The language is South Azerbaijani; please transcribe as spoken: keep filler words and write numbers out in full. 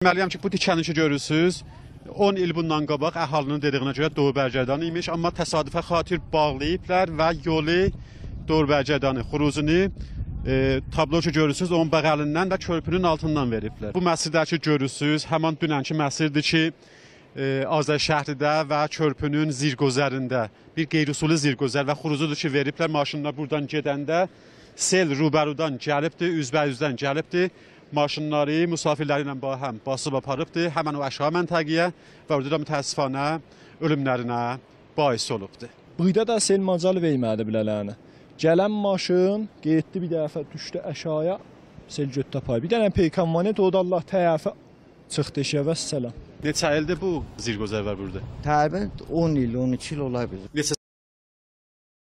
دئمه‌لی‌یم کی، بو تیکه‌نی کی گؤرورسوز، اون ایل بوندان قاباق اهالی‌نین دئدیگینه گؤره دور برگردان ایمیش، آمما تصادفه خاطر باغلاییبلار و یولو دور برگردانی، خروجونو، ائ، تابلو کی گؤرورسوز، اونون بغلیندن و کؤرپونون آلتیندان وئریبلر. بو مسیر ده کی گؤرورسوز، همان دوننکی مسیردیر کی، ائ، آذرشهری‌ده و کؤرپونون زیرگذرینده بیر غیراصولی زیرگذر و خروجودور کی وئریبلر. ماشینلار بورادان گئدنده سئل روبرودان گلیبدی، اوزبه‌اوزدن گلیبدی. ماشینلاری مسافرلری ایله باهم باسیب آپاریبدی همن او آشاغی منطقه‌یه و اورادا دا متأسفانه اؤلوملرینه باعث اولوبدو. بورادا دا سئل مجال وئرمه‌دی بیله‌لرینه. گلن ماشین گئتدی بیر دفعه دوشدو آشاغییا، سئل گؤتدو آپاردی. بیر دنه پیکان وانت، او دا الله طرفه چیخدی ائشیگه، والسلام. نئچه ایلدیر بو زیرگذر وار بورادا؟ تقریباً اون ایل، اون ایکی ایل اولار بیلر. نئچه